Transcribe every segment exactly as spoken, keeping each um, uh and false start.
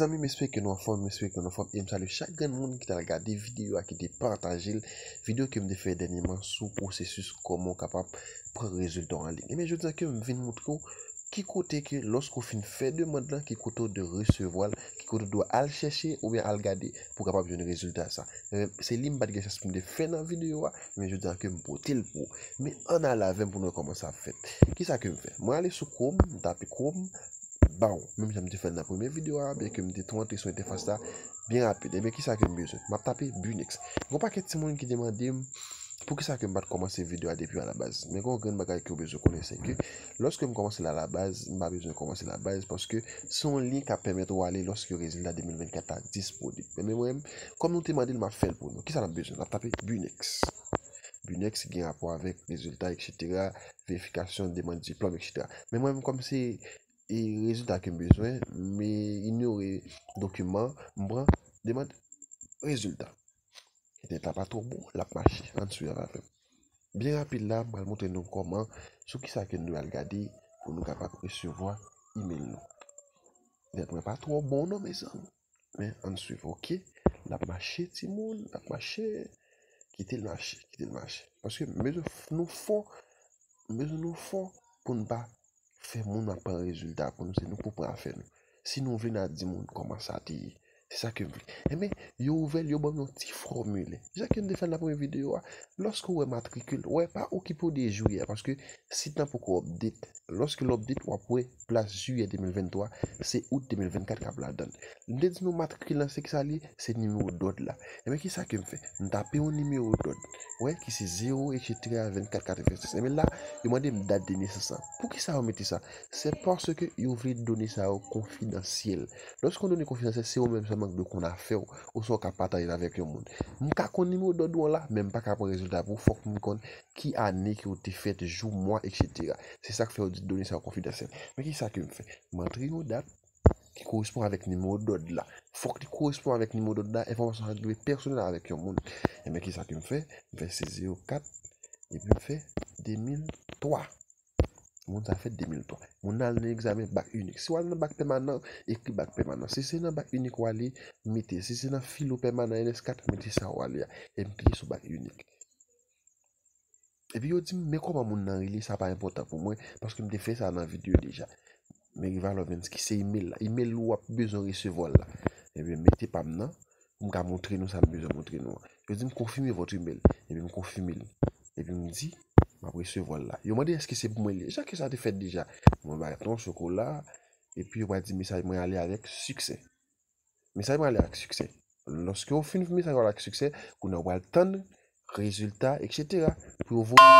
Zanmi, m espere ke nou anfòm, m espere ke nou anfòm, e m salye chak grenn moun ki t al gade videyo a, ki te pataje l, videyo ke m te fè dènyèman sou pwosesis kòman w kapab pran rezilta w an liy. Ebyen, jodi a ke m vin montre w ki kote ke lòske w fin fè demann lan, ki kote w dwe resevwa l, ki kote w dwe al chèche oubyen al gade pou w kapab jwenn rezilta sa. E, se li m pa t gen chans pou m te fè nan videyo a, men jodi a ke m pote l pou ou. Men ann ale avè m pou nou wè kòman sa ap fèt. Kisa ke m fè? Mwen ale sou Chrome, m tape Chrome, baw, menm jan m te fè l nan premye videyo a, byenke m te tou antre sou entèfas la byen rapid. Ebyen, kisa ke m bezwen? M ap tape Bunex. Gon pakèt timoun ki te mande m poukisa ke m pa t kòmanse videyo a depi alabaz. Men gon grenn bagay ke w bezwen konnen, se ke lòske m kòmanse l alabaz, m pa bezwen kòmanse l alabaz, paske se yon lyen k ap pèmèt ou ale lòske rezilta de mil vennkat la disponib. Men mwen menm, kòm nou te mande l, m ap fè l pou nou. Kisa n ap bezwen? N ap tape Bunex. Bunex gen rapò avèk rezilta, etsetera, verifikasyon, demann diplòm, etsetera. Men mwen menm, kòm se e rezilta ke m bezwen, m inyore dokiman, m pran demann rezilta. Entènèt la pa twò bon, l ap mache, ann swiv avè m. Byen rapid la, m pral montre nou kòman, sou kisa ke nou al gade pou nou kapab resevwa imèl nou. Entènèt mwen pa twò bon non, mezanmi. Men ann swiv, oke? L ap mache, timoun, l ap mache. Kite l mache, kite l mache. Paske m bezwen f-, nou fò, m bezwen nou fò pou n pa fè moun ap pran rezilta pou nou, se nou k pou pran afè nou. Si nou vle n a di moun kòman sa te ye. Se sa ke m vle. Enben, yo ouvè l, yo ban m yon ti fòmilè. Jan ke m te fè l nan premye videyo a, lòske w wè matrikil, wè, pa okipe w de jou a, paske sit lan poko update. Lòske l update, w ap wè plas jiyè de mil venntwa, se out de mil vennkat k ap ladan l. M te di nou matrikil lan se kisa li ye? Se nimewo dòd la. Enben, kisa ke m fè? M tape yon nimewo dòd, wè, ki se zewo, etsetera, vennkat, katrevensis. Enben la, yo mande m dat de nesans lan. Poukisa yo mete sa? Se paske yo vle done sa yo konfidansyèl. Lòske yon done konfidansyèl, se ou menm sèlman ki dwe konn afè w, oswa w ka pataje l avèk yon moun. M ka konn nimewo dòd ou an la, men m pa ka pran rezilta pou ou, fòk m konn ki ane ke w te fèt, jou, mwa, etsetera. Se sa k fè yo di done sa yo konfidansyèl. Men kisa ke m fè? M antre yon dat ki korespon avèk nimewo dòd la. Fòk li korespon avèk nimewo dòd la, enfòmasyon sa dwe pèsonèl avèk yon moun. Enben, kisa ke m fè? M fè se zewo kat, epi m fè de mil twa. Moun sa fèt de mil twa. Moun nan al nan egzamen bak inik. Si w al nan bak pèmanan, ekri bak pèmanan. Si se nan bak inik w ale, mete. Si se nan filo pèmanan N S kat, mete sa w ale a. E m kliye sou bak inik. Epi yo di m, men kòman moun nan rele, sa pa enpòtan pou mwen, paske m te fè sa nan videyo deja. Men Riva Lovens ki se imèl la. Imèl ou w ap bezwen resevwa l la. Ebyen, mete pa m nan, pou m ka montre nou sa m bezwen montre nou an. Yo di m, confirmez votre email. Epi m konfime l. Epi m di, m ap resevwa l la. Yo mande èske se pou mwen li ye. Jan ke sa te fèt deja. Mwen bay ton chokola, epi yo pral di mesaj mwen ale avèk siksè. Mesaj mwen ale ak siksè. Lòske w fin mesaj ou ale ak siksè, kounye a w pral tann rezilta, etsetera. Pou yo voye,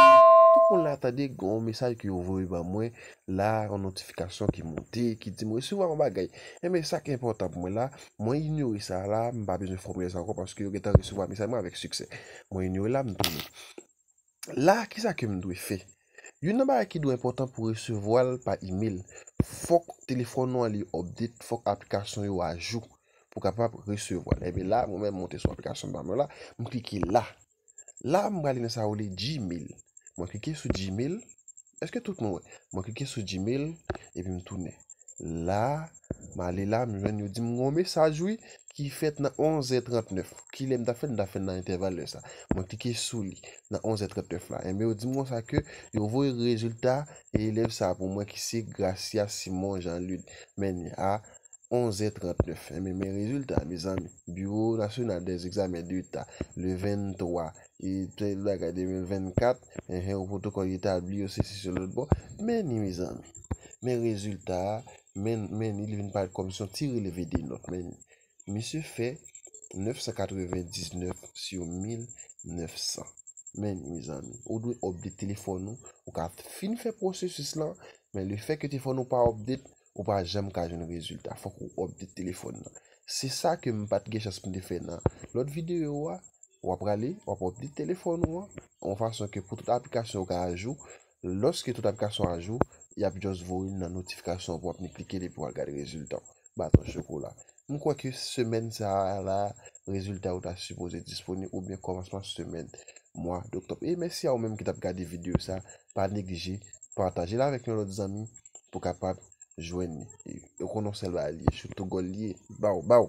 tout moun la tande gen yon mesaj ke yo voye ban mwen la, yon notifikasyon ki monte, ki di m resevwa yon bagay. Enben, sa ki enpòtan pou mwen la, mwen inyore sa la, m pa bezwen fòmilè sa ankò paske yo gentan resevwa mesaj mwen avèk siksè. Mwen inyore la, m tounen. La, kisa ke m dwe fè? Youn nan bagay ki dwe enpòtan pou resevwa l pa imèl, fòk telefòn ou an li update, fòk aplikasyon yo ajou pou w kapab resevwa l. Ebyen la, mwen menm monte sou aplikasyon pa mwen la, m klike la. La, m prale nan sa yo rele Gmail. Mwen klike sou Gmail. Èske tout moun wè? Mwen klike sou Gmail, epi m tounen. La, m ale la, m jwenn yo di m gon mesaj wi, ki fèt nan onzè trantnèf. Kilè m ta fè l? M ta fè l nan entèval lè sa. Mwen klike sou li, nan onzè trantnèf la. Enben, yo di m konsa ke yo voye rezilta elèv sa pou mwen ki se Gracia Simon Jean Lude. Men a onzè trantnèf. Enben, men rezilta, mezanmi. Bureau National des Examens d'État, le venntwa, e tèl bagay de mil vennkat, enhen, yon pwotokòl etabli, yo sesi sou lòt bò. Men ni, mezanmi. Men rezilta a, men, men ni, li vin parèt kòm si yon ti releve de nòt. Men ni. Misye fè nèf san katrevendiznèf sou mil nèf san. Men ni, mezanmi, ou dwe update telefòn ou. Ou ka fin fè pwosesis lan, men lefètke telefòn ou pa update, ou pa janm ka jwenn rezilta. Fòk ou update telefòn nan. Se sa ke m pa t gen chans pou m te fè nan lòt videyo a. W ap prale, w ap update telefòn ou an, yon fason ke pou tout aplikasyon yo ka ajou. Lòske tout aplikasyon ajou, y ap just voye l nan notifikasyon pou w ap ni klike l epi w al gade rezilta w. Baton chokola. M kwè ke semèn sa a la, rezilta yo ta sipoze disponib oubyen kòmansman semèn mwa doktòb. E mèsi a ou menm ki t ap gade videyo sa a. Pa neglije pataje l avèk yon lòt zanmi pou kapab jwenn li. Yo konnen yon sèl bagay li ye, shoot to goal li ye. Baw, baw.